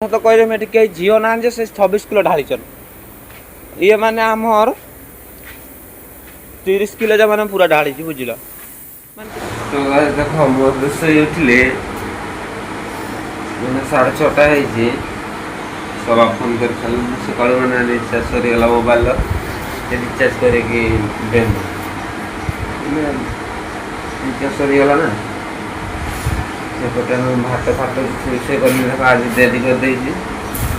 ତ କହିଲେ ଏଠି କେହି ଝିଅ ନାହାନ୍ତି ଯେ ସେ 26 କିଲୋ ଢାଳିଛନ୍। ଇଏ ମାନେ ଆମର 30 କିଲୋ ଯେ ମାନେ ପୁରା ଢାଳିଛି, ବୁଝିଲ? ତ ଦେଖ, ମୁଁ ରୋଷେଇ ଉଠିଲେ ମାନେ 6:30 ହେଇଛି। ସବା ଫୋନ୍ କରି ଖାଲି ମୁଁ ସକାଳୁ ମାନେ ରିଚାର୍ଜ ସରିଗଲା ମୋବାଇଲର, ରିଚାର୍ଜ କରିକି ଦେନ୍ ମାନେ ରିଚାର୍ଜ ସରିଗଲା ନା। ସେପଟେ ଆମେ ଭାତ ଫାତ କିଛି ରୋଷେଇ କରିନି। ଦେଖ, ଆଜି ଡେରି କରିଦେଇଛି,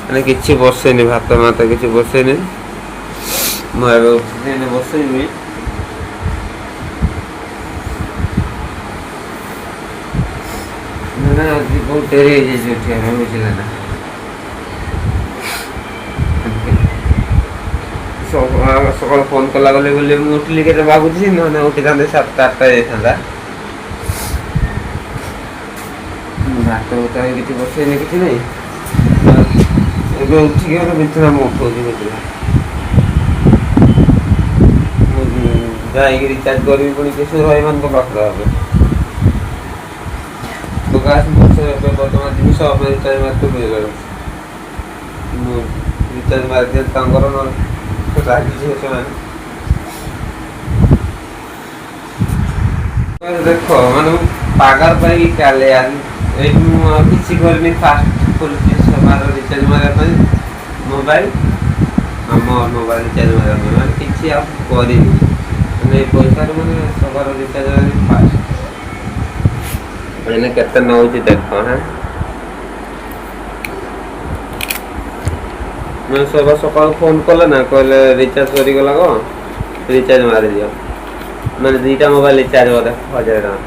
ମାନେ କିଛି ବସେଇନି, ଭାତ ମାତ କିଛି ବସେଇନି। ମୁଁ ଏବେ ଉଠିନି, ବସେଇବି। ମାନେ ଆଜି ବହୁତ ଡେରି ହେଇଯାଇଛି ଉଠିବା ପାଇଁ, ବୁଝିଲେ ନା? ସକାଳୁ ସକାଳୁ ଫୋନ୍ କଲା ଗଲେ ବୋଲି ମୁଁ ଉଠିଲି କେତେ ଭାବୁଛି, ନହେଲେ ଉଠିଥାନ୍ତେ 7ଟା 8ଟା ଯାଇଥାନ୍ତା। ମୁଁ ଭାତ ଫାତ କିଛି ବସେଇନି, କିଛି ନାହିଁ। ଏବେ ଉଠିକି ମାନେ ବିଛଣା ମୁଁ ଉଠଉଛି, ବୁଝିଲା? ମୁଁ ଯାଇକି ରିଚାର୍ଜ କରିବି ପୁଣି କିଶୋର ଭାଇମାନଙ୍କ ପାଖରେ ଏବେ। ତ ଗାଇସ୍, ମୁଁ ସେ ଏବେ ବର୍ତ୍ତମାନ ଯିବି ସପ୍ ରିଚାର୍ଜ ମାରିତେ, ବୁଝିଲ? ମୁଁ ରିଚାର୍ଜ ମାରିଦିଏ ତାଙ୍କର, ନହେଲେ ରାଗିଯିବେ ସେମାନେ। ଦେଖ, ମାନେ ମୁଁ ପାଗାର ପାଇକି କାଲି ଆଜି ଏଇଠି ମୁଁ ଆଉ କିଛି କରିନି। ଫାଷ୍ଟ ଖୋଲିଛି ସବାର ରିଚାର୍ଜ ମାରିବା ପାଇଁ ମୋବାଇଲ, ଆମ ମୋବାଇଲ ରିଚାର୍ଜ ମାରିବା ପାଇଁ। ମାନେ କିଛି ଆଉ କରିନି, ମାନେ ଏଇ ପଇସାରୁ ମାନେ ସବାର ରିଚାର୍ଜ ମାରିବି ଫାଷ୍ଟ। ମାନେ କେତେ ନଉଛି ଦେଖ। ହଁ, ମାନେ ସବା ସକାଳୁ ଫୋନ୍ କଲେ ନା, କହିଲେ ରିଚାର୍ଜ ସରିଗଲା କଣ, ରିଚାର୍ଜ ମାରିଦିଅ। ମାନେ ଦୁଇଟା ମୋବାଇଲ ରିଚାର୍ଜ ବୋଧେ 1000 ଟଙ୍କା।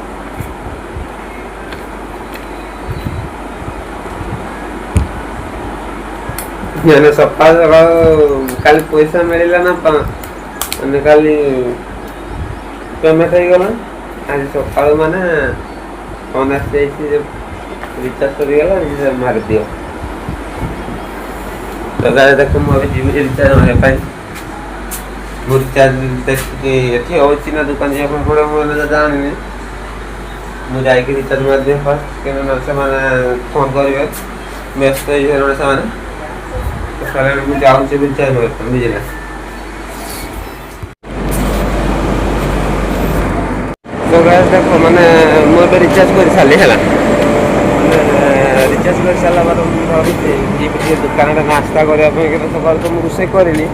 ମାନେ ସକାଳୁ ସକାଳୁ କାଲି ପଇସା ମିଳିଲା ନା, ମାନେ କାଲି ପେମେଣ୍ଟ ହେଇଗଲା। ଆଜି ସକାଳୁ ମାନେ ଫୋନ୍ ଆସିଯାଇଛି ଯେ ରିଚାର୍ଜ ସରିଗଲା, ରିଚାର୍ଜ ମାରିଦିଅ। ତ ଗାଇସ୍ ଦେଖ, ମୁଁ ଏବେ ଯିବି ରିଚାର୍ଜ ମାରିବା ପାଇଁ। ମୁଁ ରିଚାର୍ଜ ଦେଖିକି ଏଠି ଅଛି ନା ଦୋକାନ ଯିବା ପାଇଁ ପଡ଼ିବ, ମୁଁ ଏବେ ଜାଣିନି। ମୁଁ ଯାଇକି ରିଚାର୍ଜ ମାରିଦିଏ ଫାଷ୍ଟ, କାହିଁକିନା ସେମାନେ ଫୋନ୍ କରିବେ, ବ୍ୟସ୍ତ ହେଇଯିବେ ସେମାନେ। ତ ସାର୍, ମୁଁ ଯାଉଛି ରିଚାର୍ଜ ମାରିବା ପାଇଁ, ବୁଝିଲେ? ତ ଗାଇସ୍ ଦେଖ, ମାନେ ମୁଁ ଏବେ ରିଚାର୍ଜ କରି ସାରିଲି, ହେଲା? ମାନେ ରିଚାର୍ଜ କରି ସାରିଲା ପରେ ମୁଁ ଭାବୁଛି ଯିବି ଟିକେ ଦୋକାନରେ ନାସ୍ତା କରିବା ପାଇଁ, କିନ୍ତୁ ସକାଳୁ ତ ମୁଁ ରୋଷେଇ କରିନି।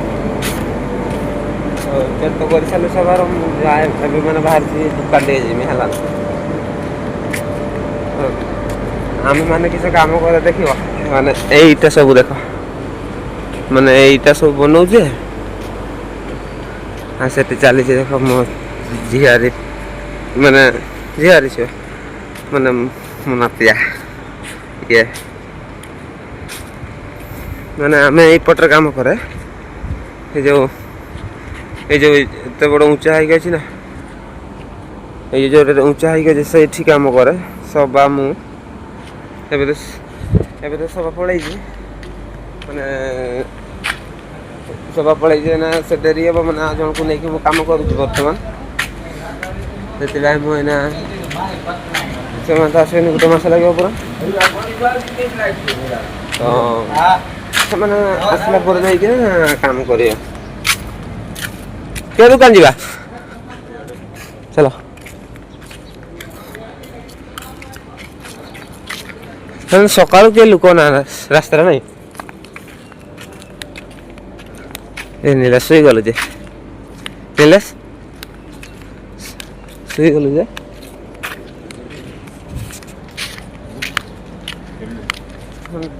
ତ ରିଚାର୍ଜ ତ କରିସାରିଲି ସକାଳୁ, ମୁଁ ଯାଏ ଏବେ, ମାନେ ବାହାରିଛି ଦୋକାନ ଟିକେ ଯିବି, ହେଲା? ତ ଆମେ ମାନେ କିଛି କାମ କରେ ଦେଖିବ, ମାନେ ଏଇଟା ସବୁ ଦେଖ, ମାନେ ଏଇଟା ସବୁ ବନଉଛି ଆଉ ସେଠି ଚାଲିଛି। ଦେଖ, ମୋ ଝିଆରୀ, ମାନେ ଝିଆରୀ ସେ ମାନେ ମୋ ନାତିଆ ଇଏ। ମାନେ ଆମେ ଏଇପଟରେ କାମ କରେ। ଏଇ ଯୋଉ ଏତେ ବଡ଼ ଉଞ୍ଚା ହେଇକି ଅଛି ନା, ଏଇ ଯୋଉ ଉଞ୍ଚା ହେଇକି ଅଛି, ସେଇଠି କାମ କରେ ସବା ମୁଁ। ଏବେ ତ ସବା ପଳେଇଛି, ମାନେ ସବା ପଳେଇଛି ନା, ସେ ଡେରି ହେବ। ମାନେ ଆଉ ଜଣକୁ ନେଇକି ମୁଁ କାମ କରୁଛି ବର୍ତ୍ତମାନ। ସେଥିପାଇଁ ମୁଁ ଏଇନା, ସେମାନେ ତ ଆସିବେନି, ଗୋଟେ ମାସ ଲାଗିବ ପୁରା। ତ ସେମାନେ ଆସିଲା ପରେ ଯାଇକି କାମ କରିବା। କେ ଦୋକାନ ଯିବା, ଚାଲ। ମାନେ ସକାଳୁ କିଏ ଲୋକ ନା ରାସ୍ତାରେ ନାଇଁ। ଏ ନୀଲେଶ, ଶୋଇଗଲୁ ଯେ? ନୀଲେଶ, ଶୋଇଗଲୁ ଯେ?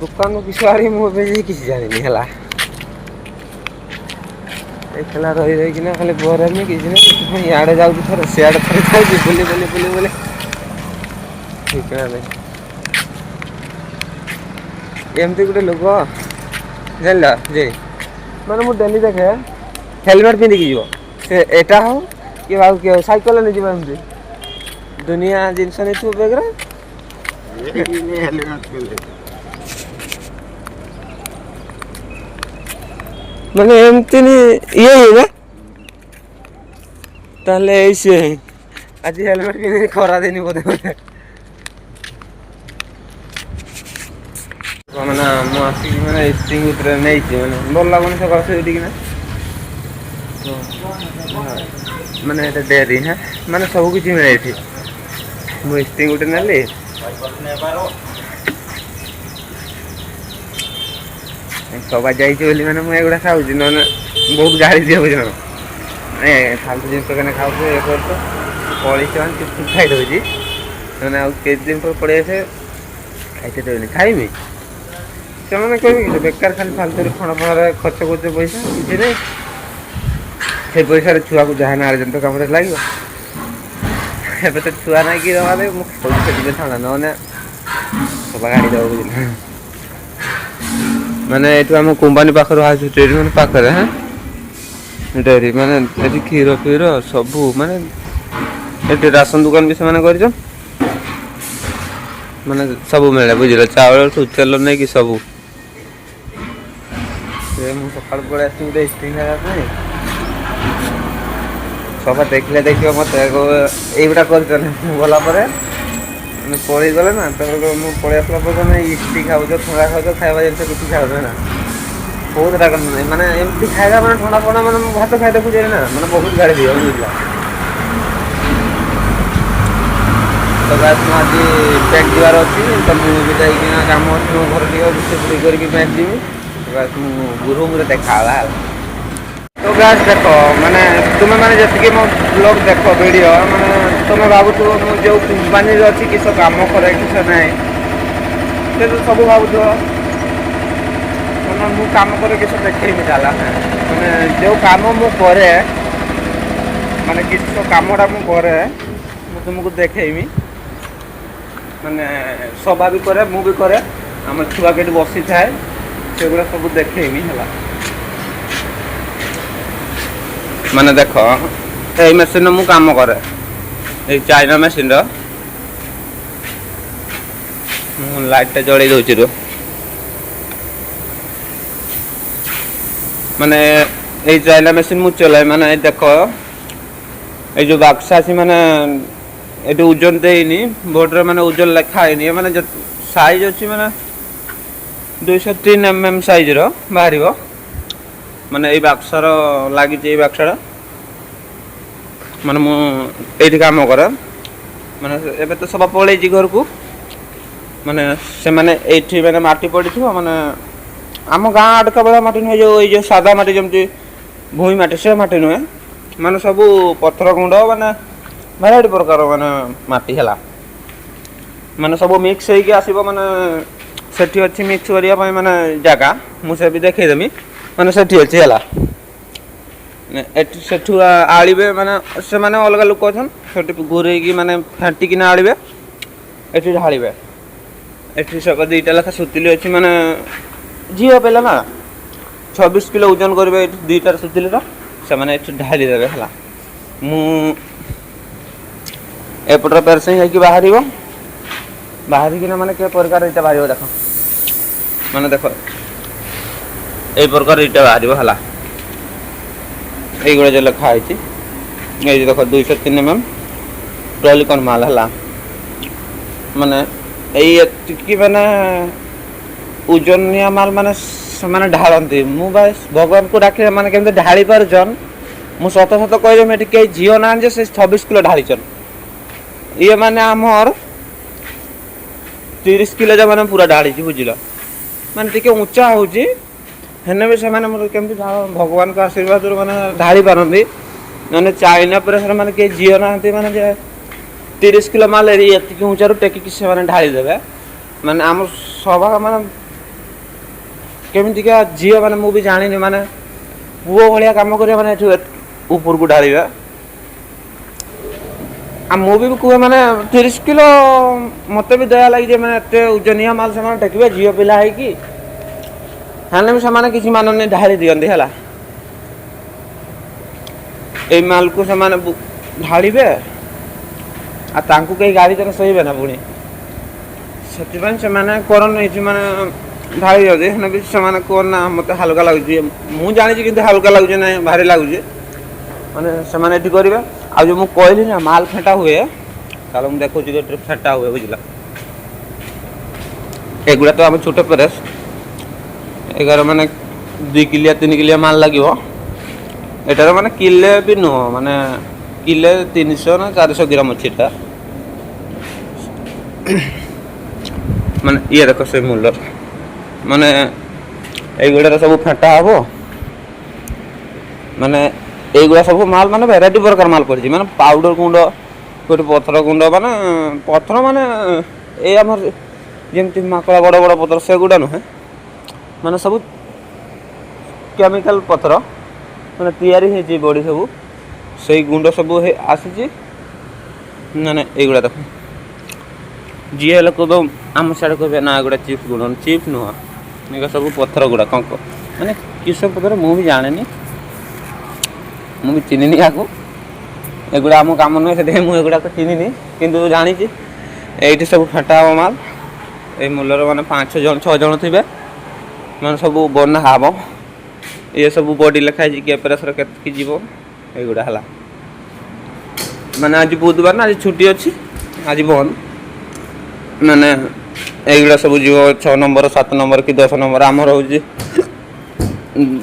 ଦୋକାନକୁ କିଛି ଆଣି ମୁଁ ଏବେ ଯାଇ କିଛି ଜାଣିନି, ହେଲା? ଏକଲା ରହି ରହିକିନା ଖାଲି ବୋର୍ ହେମି, କିଛି ନାହିଁ। ସେଥିପାଇଁ ଇଆଡ଼େ ଯାଉଛି ଥରେ, ସିଆଡ଼େ ଥରେ ଯାଉଛି, ବୁଲି ବୁଲି ବୁଲି ବୁଲି ଠିକଣା ନାହିଁ। ଏମିତି ଗୋଟେ ଲୋକ ଜାଣିଲ ଯେ, ମାନେ ମୁଁ ଡେଲି ଦେଖେ, ହେଲମେଟ୍ ପିନ୍ଧିକି ଯିବ ସେ। ଏଟା ହଉ କି ଆଉ କିଏ ହଉ, ସାଇକେଲ ନେଇଯିବ, ଏମିତି ଦୁନିଆ ଜିନିଷ ନେଇଥିବ ବ୍ୟାଗରେ। ହେଲମେଟ ପିନ୍ଧେ। ମାନେ ଏମିତି ଇଏ ହିଁ ନା, ତାହେଲେ ଏଇ ସିଏ ହିଁ ଆଜି ହେଲମେଟ୍ ପିନ୍ଧିନି, ଖରା ଦିନ ବୋଧେ। ମାନେ ମୁଁ ଆସିକି ମାନେ ଇଷ୍ଟ୍ରି ଭିତରେ ନେଇଛି, ମାନେ ଭଲ ଲାଗୁନି ସକାଳୁ ଶୋଇ ଉଠିକିନା ତ। ମାନେ ଏଇଟା ଡେରି ହଁ, ମାନେ ସବୁ କିଛି ମିଳେ ଏଠି। ମୁଁ ଇଷ୍ଟ୍ରି ଗୋଟେ ନେଲି। ସବା ଯାଇଛି ବୋଲି ମାନେ ମୁଁ ଏଗୁଡ଼ା ଖାଉଛି, ନହେଲେ ବହୁତ ଗାଳି ଦିଅ, ବୁଝିଲ? ମାନେ ଫାଲତୁ ଜିନିଷ କାହିଁକି ଖାଉଛୁ, ଇଏ କରୁଛୁ। ପଳେଇଛି ମାନେ ଚୁପ୍ ଖାଇଦେଉଛି। ମାନେ ଆଉ କେତେ ଦିନ ପରେ ପଳେଇ ଆସେ, ଖାଇତେ ଦେବେନି। ଖାଇବି, ସେମାନେ କହିବେ କି ବେକାର ଖାଲି ଫାଲତୁରେ ଫଣ ଫଣରେ ଖର୍ଚ୍ଚ କରୁଛ ପଇସା, କିଛି ନାହିଁ। ସେ ପଇସାରେ ଛୁଆକୁ ଯାହା ନା ଆର୍ଜେଣ୍ଟ କାମରେ ଲାଗିବ। ଏବେ ତ ଛୁଆ ନାହିଁ କି ଦେବା, ମୁଁ ଖାଉଛି ସେଥିପାଇଁ ଥଣ୍ଡା, ନହେଲେ ସବା ଗାଡ଼ି ଦେବ, ବୁଝିଲ? ମାନେ ଏଠୁ ଆମ କମ୍ପାନୀ ପାଖରୁ ଆସୁଛି, ଏଠି ମାନେ ପାଖରେ ହଁ ଡେରି। ମାନେ ଏଠି କ୍ଷୀର ଫିର ସବୁ, ମାନେ ଏଠି ରାସନ ଦୋକାନ ବି ସେମାନେ କରିଛନ୍। ମାନେ ସବୁ ମିଳେ, ବୁଝିଲ? ଚାଉଳଠୁ ତେଲ ନେଇକି ସବୁ। ସେ ମୁଁ ସକାଳୁ ପଳେଇ ଆସିବି ଗୋଟେ ଇଷ୍ଟ୍ରି ଖାଇବା ପାଇଁ। ସବା ଦେଖିଲେ ଦେଖିବ ମତେ, ଏଇଗୁଡ଼ା କରୁଛ। ମୁଁ ଗଲା ପରେ ମାନେ ପଳେଇଗଲେ ନା, ତାପରେ ମୁଁ ପଳେଇ ଆସିଲା ପରେ ତମେ ଇଷ୍ଟ୍ରି ଖାଉଛ, ଥଣ୍ଡା ଖାଉଛ, ଖାଇବା ଜିନିଷ କିଛି ଖାଉଛ ନା। ବହୁତ ରାଗ, ମାନେ ଏମିତି ଖାଇବା, ମାନେ ଥଣ୍ଡା ଫଣ୍ଡା, ମାନେ ମୁଁ ଭାତ ଖାଇ ଦେଖୁଛି ନା, ମାନେ ବହୁତ ଗାଳି ଦିଅ, ବୁଝିଲା? ତ ଗାଇସ୍, ମୁଁ ଆଜି ବ୍ୟାଙ୍କ ଯିବାର ଅଛି। ତ ମୁଁ ବି ଯାଇକିନା କାମ ଅଛି ମୋ ଘରେ ଟିକେ, ରୋଷେଇ ଫୋଷେଇ କରିକି ବ୍ୟାଙ୍କ ଯିବି। ତ ଗାଇସ୍, ମୁଁ ରୁମ୍ରେ ଦେଖା ହେଲା। ତ ଗାଇସ୍ ଦେଖ, ମାନେ ତୁମେ ମାନେ ଯେତିକି ମୋ ବ୍ଲଗ୍ ଦେଖ, ଭିଡ଼ିଓ, ମାନେ ତୁମେ ଭାବୁଥିବ ମୁଁ ଯେଉଁ କମ୍ପାନୀରେ ଅଛି କିସ କାମ କରେ କିସ ନାହିଁ, ସେ ତ ସବୁ ଭାବୁଥିବ। ମାନେ ମୁଁ କାମ କରେ କିସ ଦେଖେଇବି ତାହେଲେ? ମାନେ ଯେଉଁ କାମ ମୁଁ କରେ, ମାନେ କିସ କାମଟା ମୁଁ କରେ, ମୁଁ ତୁମକୁ ଦେଖେଇବି। ମାନେ ସଭା ବି କରେ, ମୁଁ ବି କରେ, ଆମ ଛୁଆ କେଠି ବସିଥାଏ, ସେଗୁଡ଼ା ସବୁ ଦେଖେଇବି, ହେଲା? ମାନେ ଦେଖ, ଏଇ ମେସିନ୍ରେ ମୁଁ କାମ କରେ, ଏଇ ଚାଇନା ମେସିନ୍ର। ମୁଁ ଲାଇଟ୍ଟା ଜଳେଇ ଦେଉଛି ରୁ। ମାନେ ଏଇ ଚାଇନା ମେସିନ୍ ମୁଁ ଚଲାଏ। ମାନେ ଏଇ ଦେଖ, ଏଇ ଯେଉଁ ବାକ୍ସ ଅଛି, ମାନେ ଏଠି ଓଜନ ଦେଇନି ବୋର୍ଡ଼ରେ, ମାନେ ଓଜନ ଲେଖା ହେଇନି। ମାନେ ସାଇଜ୍ ଅଛି, ମାନେ 203 ଏମ୍ ଏମ୍ ସାଇଜ୍ର ବାହାରିବ। ମାନେ ଏଇ ବାକ୍ସର ଲାଗିଛି, ଏଇ ବାକ୍ସଟା। ମାନେ ମୁଁ ଏଇଠି କାମ କରେ। ମାନେ ଏବେ ତ ସବା ପଳେଇଛି ଘରକୁ। ମାନେ ସେମାନେ ଏଇଠି ମାନେ ମାଟି ପଡ଼ିଥିବ। ମାନେ ଆମ ଗାଁ ଆଡ଼କା ଭଳିଆ ମାଟି ନୁହେଁ, ଯେଉଁ ଏଇ ଯେଉଁ ସାଦା ମାଟି, ଯେମିତି ଭୂଇଁ ମାଟି, ସେ ମାଟି ନୁହେଁ। ମାନେ ସବୁ ପଥର ଗୁଣ୍ଡ, ମାନେ ଭେରାଇଟି ପ୍ରକାର ମାନେ ମାଟି, ହେଲା? ମାନେ ସବୁ ମିକ୍ସ ହେଇକି ଆସିବ। ମାନେ ସେଠି ଅଛି ମିକ୍ସ କରିବା ପାଇଁ ମାନେ ଜାଗା, ମୁଁ ସେ ବି ଦେଖେଇଦେମି। ମାନେ ସେଠି ଅଛି, ହେଲା? ଏଠି ସେଠୁ ଆଳିବେ, ମାନେ ସେମାନେ ଅଲଗା ଲୋକ ଅଛନ୍ ସେଠି, ଘୁରେଇକି ମାନେ ଫେଣ୍ଟିକିନା ଆଳିବେ, ଏଠି ଢାଳିବେ। ଏଠି ସବୁ ଦୁଇଟା ଲେଖା ସୁତିଲି ଅଛି। ମାନେ ଝିଅ ପିଲା ନା, 26 କିଲୋ ଓଜନ କରିବେ ଏଠି ଦୁଇଟାର ସୁତିଲିର, ସେମାନେ ଏଠି ଢାଳି ଦେବେ, ହେଲା? ମୁଁ ଏପଟରେ ପେରସିଂ ହେଇକି ବାହାରିବ। ବାହାରିକିନା ମାନେ କେ ପ୍ରକାର ଏଇଟା ବାହାରିବ ଦେଖ। ମାନେ ଦେଖ, ଏଇ ପ୍ରକାର ଏଇଟା ବାହାରିବ, ହେଲା? ଏଇଗୁଡ଼ା ଯେଉଁ ଲେଖା ହେଇଛି, ଏଇ ଯେ ଦେଖ, 203 ଏମ୍ ଏମ୍ ଟଲିକନ୍ ମାଲ, ହେଲା? ମାନେ ଏଇ ଏତିକି ମାନେ ଓଜନିଆ ମାଲ ମାନେ ସେମାନେ ଢାଳନ୍ତି। ମୁଁ ବାସ୍ ଭଗବାନଙ୍କୁ ଡାକିଲେ, ମାନେ କେମିତି ଢାଳି ପାରୁଛନ୍। ମୁଁ ସତ ସତ କହିଦେବି, ଏଠି କେହି ଝିଅ ନାହାନ୍ତି ଯେ ସେ 26 କିଲୋ ଢାଳିଛନ୍। ଇଏ ମାନେ ଆମର 30 କିଲୋ ମାନେ ପୁରା ଢାଳିଛି, ବୁଝିଲ? ମାନେ ଟିକେ ଉଞ୍ଚା ହେଉଛି, ହେଲେ ବି ସେମାନେ ମୋର କେମିତି ଭଗବାନଙ୍କ ଆଶୀର୍ବାଦରୁ ମାନେ ଢାଳି ପାରନ୍ତି। ମାନେ ଚାଇନା ପ୍ରେସର, ମାନେ କେହି ଝିଅ ନାହାନ୍ତି ମାନେ ଯେ 30 କିଲୋ ମାଲ ଏତିକି ଉଞ୍ଚାରୁ ଟେକିକି ସେମାନେ ଢାଳି ଦେବେ। ମାନେ ଆମ ସଭା ମାନେ କେମିତିକା ଝିଅ, ମାନେ ମୁଁ ବି ଜାଣିନି। ମାନେ ପୁଅ ଭଳିଆ କାମ କରିବା, ମାନେ ଏଠୁ ଉପରକୁ ଢାଳିବା। ଆଉ ମୁଁ ବି କୁହେ, ମାନେ 30 କିଲୋ ମୋତେ ବି ଦୟା ଲାଗିଯାଏ। ମାନେ ଏତେ ଓଜନିଆ ମାଲ ସେମାନେ ଟେକିବେ ଝିଅ ପିଲା ହେଇକି, ହେଲେ ବି ସେମାନେ କିଛି ମାନନି, ଢାଳି ଦିଅନ୍ତି, ହେଲା? ଏଇ ମାଲକୁ ସେମାନେ ଢାଳିବେ ଆଉ ତାଙ୍କୁ କେହି ଗାଳି ଦେଲେ ସହିବେ ନା ପୁଣି। ସେଥିପାଇଁ ସେମାନେ କରନି, ସେମାନେ ଢାଳି ଦିଅନ୍ତି। ହେଲେ ବି ସେମାନେ କୁହ ନା ମୋତେ ହାଲୁକା ଲାଗୁଛି। ମୁଁ ଜାଣିଛି କିନ୍ତୁ ହାଲୁକା ଲାଗୁଛି ନାହିଁ, ଭାରି ଲାଗୁଛି। ମାନେ ସେମାନେ ଏଠି କରିବେ। ଆଉ ଯେଉଁ ମୁଁ କହିଲି ନା ମାଲ ଫେଣ୍ଟା ହୁଏ, ତାହେଲେ ମୁଁ ଦେଖୁଛି ଏଠି ଫେଣ୍ଟା ହୁଏ, ବୁଝିଲ? ଏଗୁଡ଼ା ତ ଆମ ଛୋଟ ପ୍ରେସ୍। ଏଗାର ମାନେ 2 କିଲିଆ 3 କିଲିଆ ମାଲ ଲାଗିବ ଏଟାର। ମାନେ କିଲେ ବି ନୁହଁ, ମାନେ କିଲେ 300 ନା 400 ଗ୍ରାମ ଅଛି ଏଟା। ମାନେ ଇଏ ଦେଖ, ସେ ମୂଲ ମାନେ ଏଇଗୁଡ଼ାର ସବୁ ଫେଣ୍ଟା ହବ। ମାନେ ଏଇଗୁଡ଼ା ସବୁ ମାଲ, ମାନେ ଭେରାଇଟି ପ୍ରକାର ମାଲ ପଡ଼ିଛି। ମାନେ ପାଉଡ଼ର ଗୁଣ୍ଡ, ଗୋଟେ ପଥର ଗୁଣ୍ଡ, ମାନେ ପଥର ମାନେ ଏଇ ଆମର ଯେମିତି ମାକଳା ବଡ଼ ବଡ଼ ପଥର, ସେଗୁଡ଼ା ନୁହେଁ। ମାନେ ସବୁ କେମିକାଲ ପଥର ମାନେ ତିଆରି ହେଇଛି ବଡ଼ି ସବୁ, ସେଇ ଗୁଣ୍ଡ ସବୁ ଆସିଛି। ମାନେ ଏଇଗୁଡ଼ା ଦେଖ, ଯିଏ ହେଲେ କହିବ, ଆମ ସିଆଡ଼େ କହିବେ ନା ଏଗୁଡ଼ା ଚିପ୍ସ ଗୁଣ୍ଡ। ଚିପ୍ସ ନୁହଁ, ଏଗୁଡ଼ା ସବୁ ପଥର ଗୁଡ଼ା। କ'ଣ ମାନେ କିସ ପଥର ମୁଁ ବି ଜାଣେନି, ମୁଁ ବି ଚିହ୍ନିନି ଆକୁ। ଏଗୁଡ଼ା ଆମ କାମ ନୁହେଁ, ସେଥିପାଇଁ ମୁଁ ଏଗୁଡ଼ାକ ଚିହ୍ନିନି, କିନ୍ତୁ ଜାଣିଛି ଏଇଠି ସବୁ ଫେଣ୍ଟା ହବ ମାଲ। ଏଇ ମୂଲରେ ମାନେ ପାଞ୍ଚ ଜଣ ଛଅ ଜଣ ଥିବେ, ମାନେ ସବୁ ବନା ହବ। ଇଏ ସବୁ ବଡି ଲେଖା ହେଇଛି, କିଏ ପ୍ରେସର କେତିକି ଯିବ ଏଇଗୁଡ଼ା ହେଲା। ମାନେ ଆଜି ବୁଧବାର ନା, ଆଜି ଛୁଟି ଅଛି, ଆଜି ବନ୍ଦ। ମାନେ ଏଇଗୁଡ଼ା ସବୁ ଯିବ 6 ନମ୍ବର, 7 ନମ୍ବର କି 10 ନମ୍ବର। ଆମର ହେଉଛି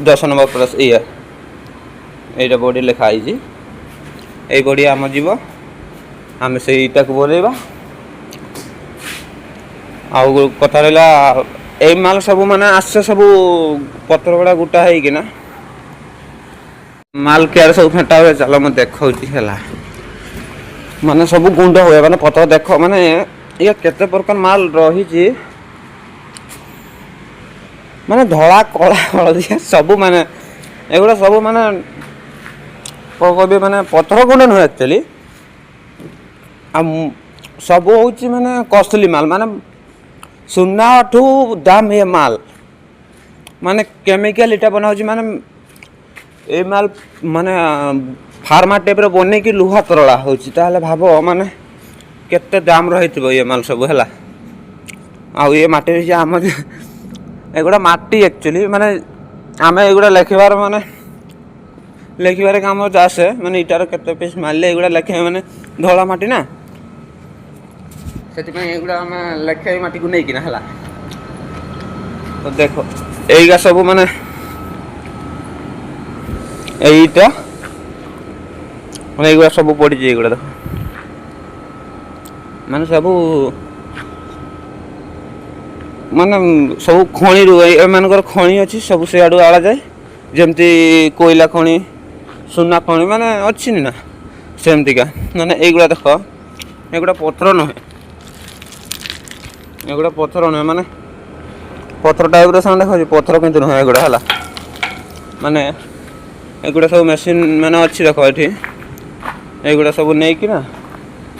10 ନମ୍ବର ପ୍ରେସ୍। ଇଏ ଏଇଟା ବଡି ଲେଖା ହେଇଛି, ଏଇ ବଡି ଆମ ଯିବ, ଆମେ ସେଇଟାକୁ ବନେଇବା। ଆଉ କଥା ରହିଲା, ଏଇ ମାଲ ସବୁ ମାନେ ଆସେ ସବୁ ପତ୍ର ଗୁଡ଼ା ଗୋଟା ହେଇକିନା। ମାଲ କିଆରେ ସବୁ ଫେଣ୍ଟା ହୁଏ, ଚାଲ ମୁଁ ଦେଖାଉଛି ହେଲା। ମାନେ ସବୁ ଗୁଣ୍ଡ ହୁଏ, ମାନେ ପତ୍ର ଦେଖ, ମାନେ ଇଏ କେତେ ପ୍ରକାର ମାଲ ରହିଛି। ମାନେ ଧଳା, କଳା, ହଳଦିଆ ସବୁ। ମାନେ ଏଗୁଡ଼ା ସବୁ ମାନେ କ'ଣ କହିବି, ମାନେ ପଥର ଗୁଣ୍ଡ ନୁହେଁ ଆକ୍ଚୁଆଲି। ଆଉ ସବୁ ହେଉଛି ମାନେ କଷ୍ଟଲି ମାଲ, ମାନେ ସୁନାଠୁ ଦାମ ଇଏ ମାଲ। ମାନେ କେମିକାଲ ଇଟା ବନା ହେଉଛି। ମାନେ ଏଇ ମାଲ ମାନେ ଫାର୍ମା ଟାଇପ୍ର ବନେଇକି ଲୁହା ତରଳା ହେଉଛି, ତାହେଲେ ଭାବ ମାନେ କେତେ ଦାମର ହେଇଥିବ ଇଏ ମାଲ ସବୁ ହେଲା। ଆଉ ଇଏ ମାଟି ହେଇଛି ଆମ, ଏଗୁଡ଼ା ମାଟି ଆକ୍ଚୁଆଲି। ମାନେ ଆମେ ଏଗୁଡ଼ା ଲେଖିବାର, ମାନେ ଲେଖିବାରେ କାମ ଆସେ। ମାନେ ଇଟାର କେତେ ପିସ୍ ମାରିଲେ ଏଗୁଡ଼ା ଲେଖେ। ମାନେ ଧଳା ମାଟି ନା, ସେଥିପାଇଁ ଏଗୁଡ଼ା ଆମେ ଲେଖେ ଏଇ ମାଟିକୁ ନେଇକିନା ହେଲା। ତ ଦେଖ, ଏଇଗା ସବୁ ମାନେ ଏଇଟା ମାନେ ଏଇଗୁଡ଼ା ସବୁ ପଡ଼ିଛି। ଏଇଗୁଡ଼ା ଦେଖ, ମାନେ ସବୁ ମାନେ ସବୁ ଖଣିରୁ, ଏମାନଙ୍କର ଖଣି ଅଛି, ସବୁ ସିଆଡ଼ୁ ଆଣାଯାଏ। ଯେମିତି କୋଇଲା ଖଣି, ସୁନା ଖଣି ମାନେ ଅଛି ନା, ସେମିତିକା। ମାନେ ଏଇଗୁଡ଼ା ଦେଖ, ଏଗୁଡ଼ା ପଥର ନୁହେଁ, ଏଗୁଡ଼ା ପଥର ନୁହେଁ। ମାନେ ପଥର ଟାଇପ୍ର ସେମାନେ ଦେଖାଉଛି ପଥର, କିନ୍ତୁ ନୁହେଁ ଏଗୁଡ଼ା ହେଲା। ମାନେ ଏଗୁଡ଼ା ସବୁ ମେସିନ୍ ମାନେ ଅଛି ଦେଖ ଏଠି। ଏଗୁଡ଼ା ସବୁ ନେଇକିନା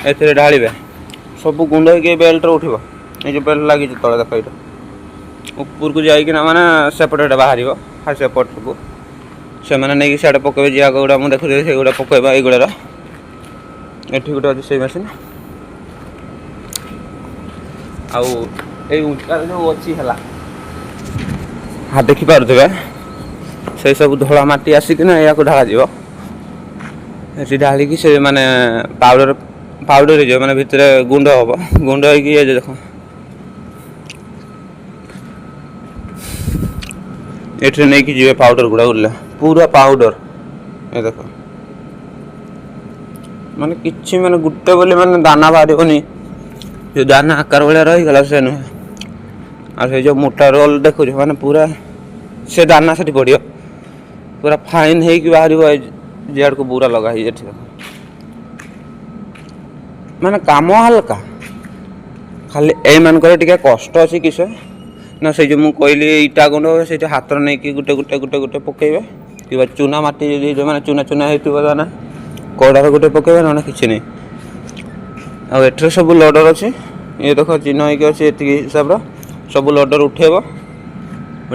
ଏଥିରେ ଢାଳିବେ, ସବୁ ଗୁଣ୍ଡ ହେଇକି ଏଇ ବେଲ୍ଟରେ ଉଠିବ। ଏଇ ଯେଉଁ ବେଲ୍ଟ ଲାଗିଛି ତଳେ ଦେଖ, ଏଇଟା ଉପରକୁ ଯାଇକିନା ମାନେ ସେପଟେ ଏଇଟା ବାହାରିବ। ଆଉ ସେପଟକୁ ସେମାନେ ନେଇକି ସିଆଡ଼େ ପକେଇବେ। ଯିଏ ଗୁଡ଼ା ମୁଁ ଦେଖୁଥିଲି, ସେଗୁଡ଼ା ପକେଇବା ଏଇଗୁଡ଼ାର। ଏଠି ଗୋଟେ ଅଛି ସେଇ ମେସିନ୍। ଆଉ ଏଇ ଉଞ୍ଚାରେ ଯେଉଁ ଅଛି ହେଲା, ହଁ, ଦେଖିପାରୁଥିବେ, ସେଇ ସବୁ ଧଳା ମାଟି ଆସିକିନା ଏହାକୁ ଢାଳାଯିବ। ଏଠି ଢାଳିକି ସେ ମାନେ ପାଉଡ଼ର ପାଉଡ଼ର ହେଇଯିବ, ମାନେ ଭିତରେ ଗୁଣ୍ଡ ହବ। ଗୁଣ୍ଡ ହେଇକି ଏ ଦେଖ, ଏଥିରେ ନେଇକି ଯିବେ ପାଉଡ଼ର ଗୁଡ଼ା, ବୁଝିଲେ? ପୁରା ପାଉଡ଼ର। ଏ ଦେଖ, ମାନେ କିଛି ମାନେ ଗୋଟେ ବୋଲି ମାନେ ଦାନା ବାହାରିବନି, ଯୋଉ ଦାନା ଆକାର ଭଳିଆ ରହିଗଲା ସେ ନୁହେଁ। ଆଉ ସେଇ ଯୋଉ ମୋଟା ରୋଲ୍ ଦେଖୁଛ, ମାନେ ପୁରା ସେ ଦାନା ସେଠି ପଡ଼ିବ, ପୁରା ଫାଇନ୍ ହେଇକି ବାହାରିବ। ଏଇ ଯିଆଡ଼କୁ ବୁରା ଲଗା ହେଇଛି ଏଠି ଦେଖ। ମାନେ କାମ ହାଲକା, ଖାଲି ଏଇମାନଙ୍କର ଟିକେ କଷ୍ଟ ଅଛି। କିସ ନା, ସେଇ ଯେଉଁ ମୁଁ କହିଲି ଇଟା ଗୁଣ୍ଡ, ସେଇଠି ହାତରେ ନେଇକି ଗୋଟେ ଗୋଟେ ଗୋଟେ ଗୋଟେ ପକେଇବେ, କିମ୍ବା ଚୁନା ମାଟି ଯଦି ମାନେ ଚୁନା ଚୁନା ହେଇଥିବ ଦାନା, କଡ଼ାରେ ଗୋଟେ ପକେଇବେ, ନହେଲେ କିଛି ନାହିଁ। ଆଉ ଏଥିରେ ସବୁ ଲୋଡ଼ର ଅଛି। ଇଏ ଦେଖ, ଚିହ୍ନ ହେଇକି ଅଛି, ଏତିକି ହିସାବର ସବୁ ଲୋଡ଼ର ଉଠେଇବ,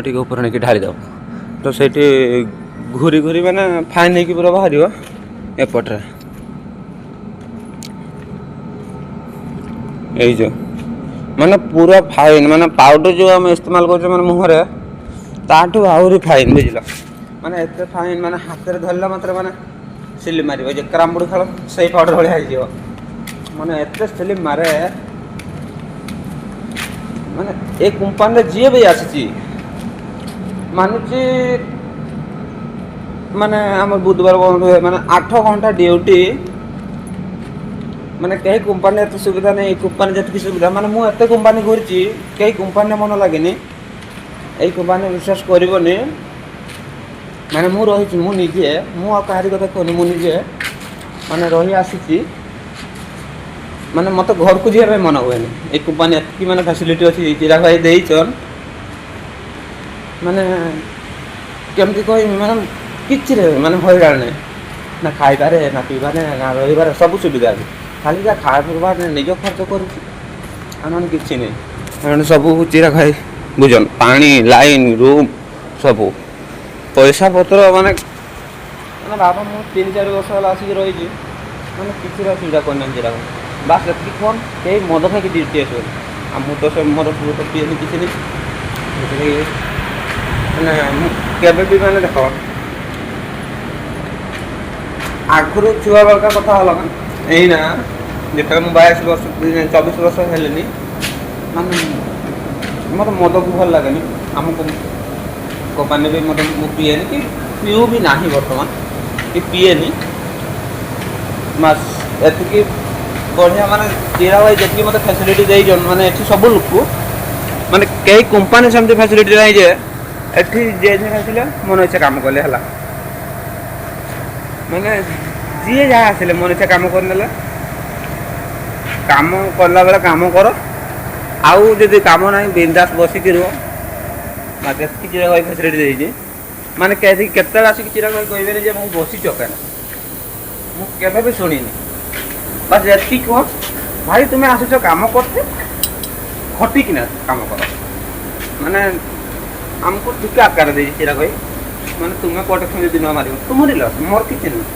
ଟିକେ ଉପରେ ନେଇକି ଢାଳିଦେବ। ତ ସେଇଠି ଘୁରି ଘୁରି ମାନେ ଫାଇନ୍ ହେଇକି ପୁରା ବାହାରିବ ଏପଟରେ। ଏଇ ଯେଉଁ ମାନେ ପୁରା ଫାଇନ୍, ମାନେ ପାଉଡ଼ର ଯେଉଁ ଆମେ ଇସ୍ତେମାଲ କରୁଛେ ମାନେ ମୁହଁରେ, ତାଠୁ ଆହୁରି ଫାଇନ୍, ବୁଝିଲ? ମାନେ ଏତେ ଫାଇନ୍, ମାନେ ହାତରେ ଧରିଲା ମାତ୍ରେ ମାନେ ସିଲି ମାରିବ। ଯେ କ୍ୟାରମ ଖେଳ, ସେଇ ପାଉଡ଼ର ଭଳିଆ ହେଇଯିବ। ମାନେ ଏତେ ସିଲି ମାରେ। ମାନେ ଏ କମ୍ପାନୀରେ ଯିଏ ବି ଆସିଛି ମାନୁଛି। ମାନେ ଆମର ବୁଧବାର ବନ୍ଦ ହୁଏ। ମାନେ 8 ଘଣ୍ଟା ଡ୍ୟୁଟି। ମାନେ କେହି କମ୍ପାନୀ ଏତେ ସୁବିଧା ନାହିଁ, ଏଇ କମ୍ପାନୀ ଯେତିକି ସୁବିଧା। ମାନେ ମୁଁ ଏତେ କମ୍ପାନୀ ଘୁରିଛି, କେହି କମ୍ପାନୀରେ ମନ ଲାଗେନି। ଏଇ କମ୍ପାନୀ, ବିଶ୍ୱାସ କରିବନି, ମାନେ ମୁଁ ରହିଛି, ମୁଁ ନିଜେ, ମୁଁ ଆଉ କାହାରି କଥା କହୁନି, ମୁଁ ନିଜେ ମାନେ ରହି ଆସିଛି। ମାନେ ମୋତେ ଘରକୁ ଯିବା ପାଇଁ ମନ ହୁଏନି। ଏଇ କମ୍ପାନୀ ଏତିକି ମାନେ ଫ୍ୟାସିଲିଟି ଅଛି, ଚିରାଗ ଭାଇ ଦେଇଛନ୍। ମାନେ କେମିତି କହିବି, ମାନେ କିଛିରେ ମାନେ ହଇରାଣ ନାହିଁ, ନା ଖାଇବାରେ, ନା ପିଇବାରେ, ନା ରହିବାରେ, ସବୁ ସୁବିଧା ଅଛି। ଖାଲି ଯାହା ଖାଇବା ପିଇବା ନିଜ ଖର୍ଚ୍ଚ କରୁଛି, ଆଉ ନହେଲେ କିଛି ନାହିଁ। କାରଣ ସବୁ ଚିରାଗ ଭାଇ ବୁଝନ୍, ପାଣି, ଲାଇନ୍, ରୁମ୍, ସବୁ ପଇସା ପତ୍ର। ମାନେ ମାନେ ବାବା, ମୁଁ 3-4 ବର୍ଷ ହେଲା ଆସିକି ରହିଛି, ମାନେ କିଛି ଅସୁବିଧା କରିନାହାନ୍ତି ଚିରାଗ। ବାସ୍ ଏତିକି କ'ଣ, କେହି ମଦ ଖାଇକି ଡ୍ୟୁଟି ଆସିବନି। ଆଉ ମୁଁ ତ ସେ ମଦ ଫଦ ତ ପିଏନି, କିଛି ନାହିଁ। ସେଥିଲାଗି ମାନେ ମୁଁ କେବେ ବି, ମାନେ ଦେଖ, ଆଗରୁ ଛୁଆ ବେଳକା କଥା ଅଲଗା। ଏଇନା ଯେତେବେଳେ ମୁଁ 22 ବର୍ଷ, 24 ବର୍ଷ ହେଲିନି, ମାନେ ମୋତେ ମଦକୁ ଭଲ ଲାଗେନି। ଆମ କମ୍ପାନୀ ବି ମୋତେ, ମୁଁ ପିଏନି କି ପିଉ ବି ନାହିଁ ବର୍ତ୍ତମାନ କି ପିଏନି। ବାସ୍ ଏତିକି ବଢ଼ିଆ। ମାନେ ଚିରାଗ ଭାଇ ଯେତିକି ମୋତେ ଫ୍ୟାସିଲିଟି ଦେଇଛନ୍, ମାନେ ଏଠି ସବୁ ଲୋକକୁ, ମାନେ କେହି କମ୍ପାନୀ ସେମିତି ଫ୍ୟାସିଲିଟି ନାହିଁ ଯେ ଏଠି ଯିଏ ଯାହା ଆସିଲେ ମନ ଇଚ୍ଛା କାମ କଲେ ହେଲା। ମାନେ ଯିଏ ଯାହା ଆସିଲେ ମନ ଇଚ୍ଛା କାମ କରିନେଲେ। କାମ କଲା ବେଳେ କାମ କର, ଆଉ ଯଦି କାମ ନାହିଁ, ବିନ୍ଦାସ ବସିକି ରୁହ। ବାସ୍ ଏତିକି ଚିରାଗ ଭାଇ ଫ୍ୟାସିଲିଟି ଦେଇଛି। ମାନେ କେତେବେଳେ ଆସିକି ଚିରାଗ ଭାଇ କହିବେନି ଯେ ମୁଁ ବସିଛ କେନ, ମୁଁ କେବେ ବି ଶୁଣିନି। ବାସ୍ ଏତିକି କୁହ, ଭାଇ ତୁମେ ଆସୁଛ କାମ କରତେ, ଖଟିକିନା କାମ କର। ମାନେ ଆମକୁ ଠିକ ଆକାର ଦେଇଛି ଚିରାଗ ଭାଇ। ମାନେ ତୁମେ ପ୍ରୋଟେକ୍ସନ୍ ଯଦି ନ ମାରିବ, ତୁମରି ଲସ୍, ମୋର କିଛି ନୁହେଁ,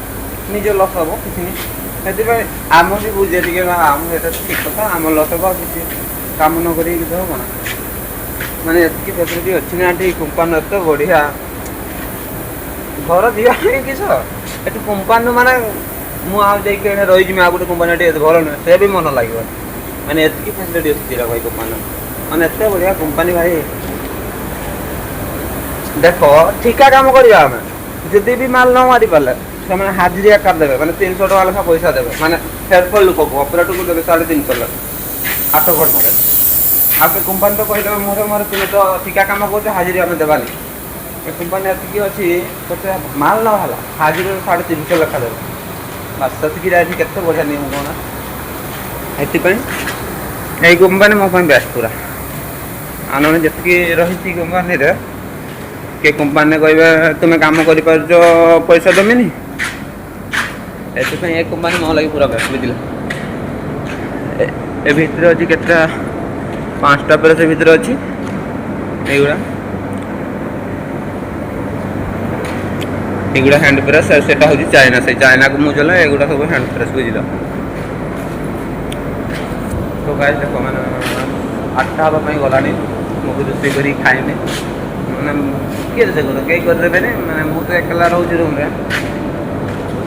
ନିଜ ଲସ୍ ହବ, କିଛି ନାହିଁ। ସେଥିପାଇଁ ଆମ ବି ବୁଝେ ଟିକେ ନା, ଆମ ଏଇଟା ଠିକ କଥା, ଆମ ଲସ୍ ହବ, ଆଉ କିଛି କାମ ନ କରିକି କିଛି ହବ ନା। ମାନେ ଏତିକି ଫ୍ୟାସିଲିଟି ଅଛି ନା ଏଠି କମ୍ପାନୀ ଏତେ ବଢ଼ିଆ। ଘର ଯିବା ପାଇଁ କିସ ଏଠି କମ୍ପାନୀ, ମାନେ ମୁଁ ଆଉ ଯାଇକି ଏଇନା ରହିଯିବି ଆଉ ଗୋଟେ କମ୍ପାନୀ ଏଠି ଏତେ ଭଲ ନୁହେଁ, ସେ ବି ମନ ଲାଗିବନି। ମାନେ ଏତିକି ଫ୍ୟାସିଲିଟି ଅଛି ଚିରାଗ ଭାଇ କମ୍ପାନୀ। ମାନେ ଏତେ ବଢ଼ିଆ କମ୍ପାନୀ ଭାଇ। ଦେଖ, ଠିକା କାମ କରିବା ଆମେ, ଯଦି ବି ମାଲ ନ ମାରି ପାରିଲେ, ସେମାନେ ହାଜିରି ଆକାର ଦେବେ, ମାନେ 300 ଟଙ୍କା ଲେଖା ପଇସା ଦେବେ। ମାନେ ହେଲ୍ପର ଲୋକକୁ, ଅପରେଟରକୁ ଦେବେ 350 ଲେଖା 8 ଘଣ୍ଟାରେ। ଆଉ ସେ କମ୍ପାନୀ ତ କହିଦେବେ ମୁହଁରେ ମୁହଁରେ, ତୁମେ ତ ଠିକା କାମ କରୁଛ, ହାଜିରି ଆମେ ଦେବାନି। ଏ କମ୍ପାନୀ ଏତିକି ଅଛି, ପଛେ ମାଲ ନ ହେଲା, ହାଜିରି 350 ଲେଖା ଦେବେ। ବାସ୍ ସେତିକି ଯାଇଛି। କେତେ ବଢ଼ିଆ ନିୟମ କଣ। ଏଥିପାଇଁ ଏଇ କମ୍ପାନୀ ମୋ ପାଇଁ ବେଷ୍ଟ ପୁରା। ଆଉ ନହେଲେ ଯେତିକି ରହିଛି କମ୍ପାନୀରେ, କିଏ କମ୍ପାନୀରେ କହିବେ ତୁମେ କାମ କରିପାରୁଛ, ପଇସା ଦେମିନି। ଏଥିପାଇଁ ଏ କମ୍ପାନୀ ମୋ ଲାଗି ପୁରା ବେଷ୍ଟ, ବୁଝିଲେ। ଏ ଭିତରେ ଅଛି କେତେଟା, 5ଟା ପ୍ରେସ୍ ଭିତରେ ଅଛି। ଏଇଗୁଡ଼ା ଏଗୁଡ଼ା ହ୍ୟାଣ୍ଡ ପ୍ରେସ୍, ଆଉ ସେଟା ହେଉଛି ଚାଇନା। ସେଇ ଚାଇନାକୁ ମୁଁ ଚଲାଏ, ଏଗୁଡ଼ା ସବୁ ହ୍ୟାଣ୍ଡ ପ୍ରେସ୍, ବୁଝିଲ। ତ ଗାଇସ୍ ଦେଖ, ମାନେ 8ଟା ହେବା ପାଇଁ ଗଲାଣି। ମୁଁ ବି ରୋଷେଇ କରିକି ଖାଇନି। ମାନେ କିଏ ରୋଷେଇ କରିବ? କେହି କରିଦେବେନି। ମାନେ ମୁଁ ତ ଏକଲା ରହୁଛି ରୁମ୍ରେ,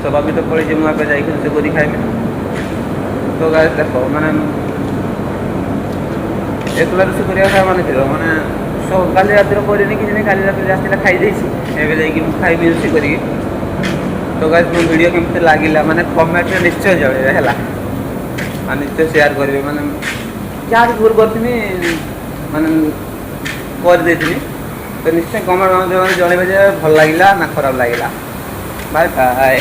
ସବା ବି ତ ପଳେଇଛି, ମୁଁ ଏବେ ଯାଇକି ରୋଷେଇ କରିକି ଖାଇବି। ତ ଗାଇସ୍ ଦେଖ, ମାନେ ଏକଲା ରୋଷେଇ କରିବା ମାନେ ଥିବ, ମାନେ କାଲି ରାତିରେ କରିନି କିଛି ନାହିଁ। କାଲି ରାତିରେ ଆସିଲା ଖାଇ ଦେଇଛି, ଏବେ ଯାଇକି ମୁଁ ଖାଇବି ରୋଷେଇ କରିକି। ତ ଗାଇସ୍, ମୋ ଭିଡ଼ିଓ କେମିତି ଲାଗିଲା, ମାନେ କମେଣ୍ଟରେ ନିଶ୍ଚୟ ଜଣେଇବେ ହେଲା, ଆଉ ନିଶ୍ଚୟ ସେୟାର କରିବେ। ମାନେ ଯାହା ବି ଭୁଲ କରିଥିଲି, ମାନେ କରିଦେଇଥିଲି, ତ ନିଶ୍ଚୟ କମେଣ୍ଟ ମାଧ୍ୟମରେ ଜଣେଇବେ ଯେ ଭଲ ଲାଗିଲା ନା ଖରାପ ଲାଗିଲା। Bye bye.